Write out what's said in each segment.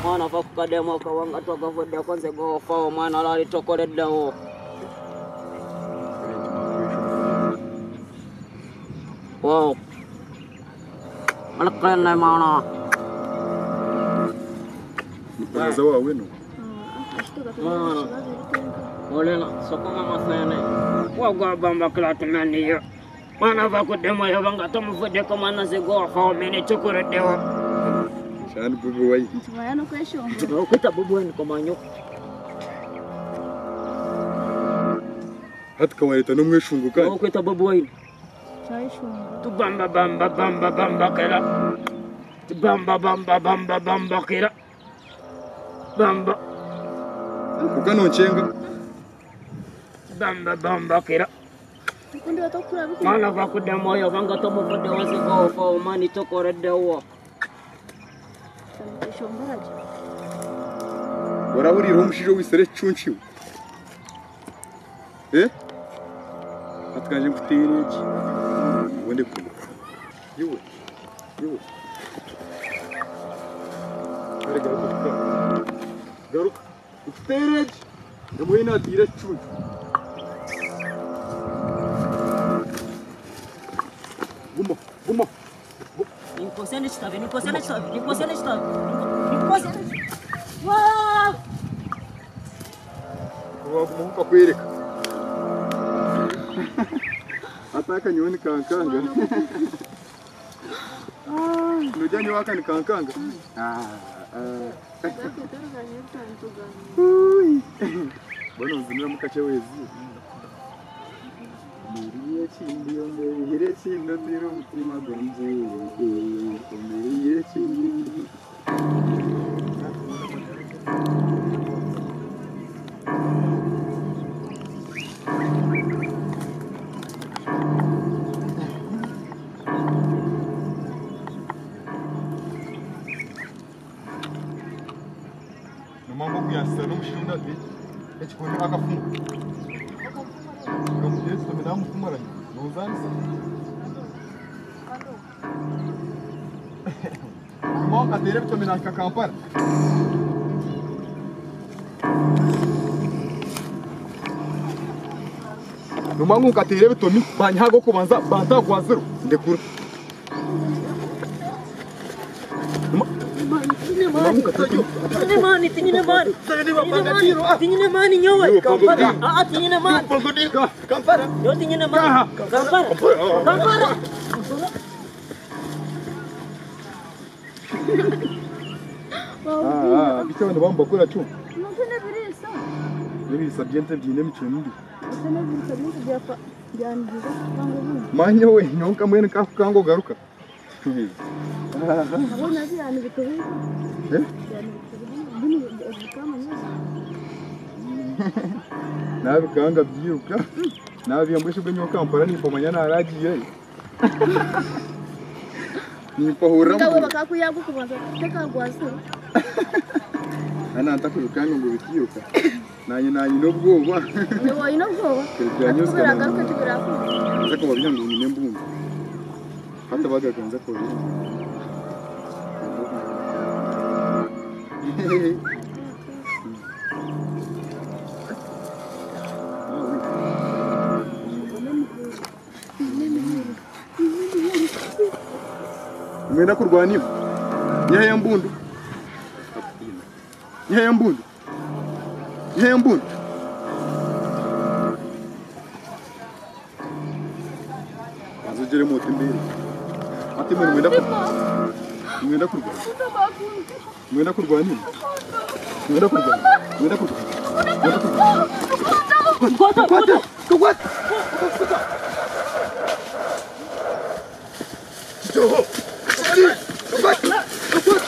Mwana va kukademu akawanga twagavuddeko nze goofawo mwana lwali tokoleddewo. Wow. Alakene mwana. Mukonaza wawe no. Mwana. Olena sokoma masene. Wagabamba klatumaniyo. Mwana va kudemu yabanga tomuvuddeko mwana nze goofawo mene tukoleddewo. Shani Bobi Wine. Ntumanya n'okweshongora. Okwita Bobi Wine komanyo. Hati kawareta n'omweshungu kandi. Okwita Bobi Wine. Kyayeshongora. Tubamba bamba bamba bamba kera. Tubamba bamba bamba bamba kera. Bamba Kuka nonkyenga. bamba bamba kera. Tukundi batokura biki. Mwana vakudde moyo vanga tomuvudde wazigoofa omani tokoleddewo. Kweshongora gye. Warahurira omushaija owisire ekicuncu iwe. Eh? Hati kanje nkuteere egi. Ubundi kwimuka. Iwe. Iwe. Kare garuka tuka. Garuka. Nkuteere egi. Emwe natiire ekicuncu. Guma, guma. Ninkosene kitabe, ninkosene kitabe, ninkosene kitabe, ninkosene. Wow! Waguma nkakwereka. Hata akanyoni kankanga. Nojya niwe akani kankanga. Bano nzimira mukache wezi. Miriye chindi omberire chindo ndiro mutima gonje. Omberire chindi. Nomambo kuyasisa n'omushunda ekikondo akafunga. Kamutetse tomena mufumaranye. Nozanisa. Nyuma akateera ebitomera ahika Kampala. Nyuma ngu nkateera ebitomi banyihaga okubanza bantagwa zero ndekura. Tinyine mani, tinyine mani. Tinyine mani nyowe. Ah, tinyine mani. Kampala. Yo tinyine mani. Kampala. Kampala. Ah, bityo abantu bambakora cyo. Muntu n'ebiriisa. N'ebiriisa by'ente byine emicwe mibi. Ese n'ebiriisa byingi byafa byangiza kubanga obundi. Manya we nyonka mbwenu kakukanga ogaruka. Abona byani bitubiza. Eh? Byani bitubiza. Bino bikamanya. Nabikanga byiruka. Nabiyambweshe bwe nyoka mpara nimpamanya naragiye. Nimpahurira. Ngabo bakakuyaga kubanza teka gwaziro. Ana ntakurukanga ngo bikiruka. Nanye nanye n'obwoba. Ni wowe n'obwoba. Byanyuze Agaruka tubirakuba. Nza kubabwira ngo nyine mbumva. Hata bagakanza kubabwira. Mwenda kurwaniwa. Nyehe mbundu. Nyehe mbundu. Nyehe mbundu. Azogere moto imbere. Ati mwe mwenda mwenda kurwana. Mwenda kurwaniwa. Mwenda kurwana. Mwenda kurwana. Mwenda kurwana. Kwata, kwata. Kwata. Joho. Kwata. Kwata.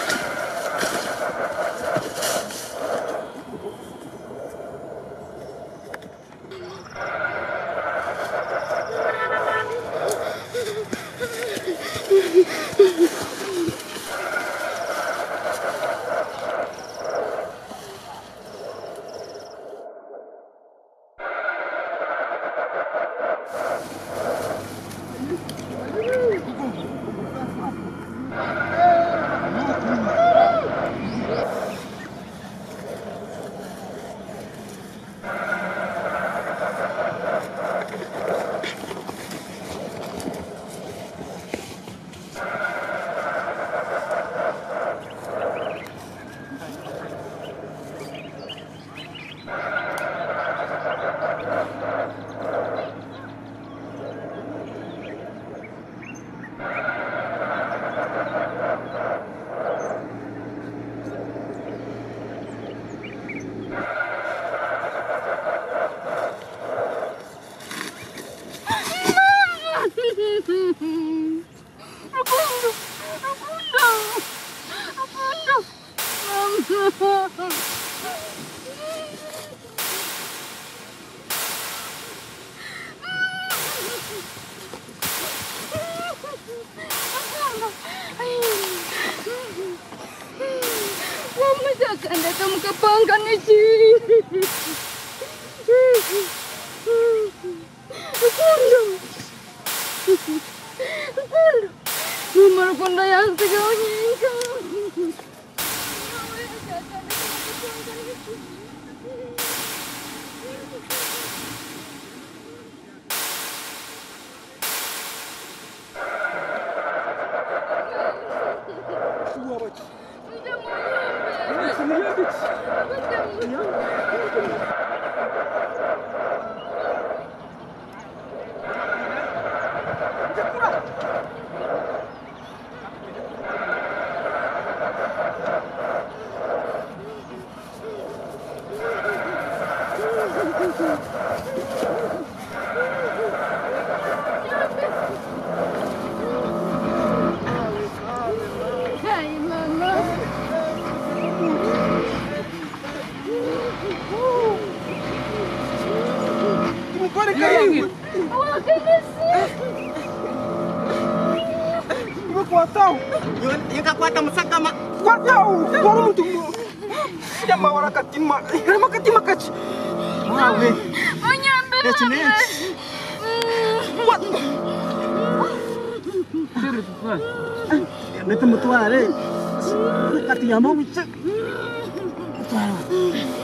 Wamushakandata mukapanga neki. Rukundo. Rukundo. Mama Rukundo yansigaho nyenka. Ai, mama. Nkakwata musakama. Leta mutware. Katiyamba obuche. Mutware.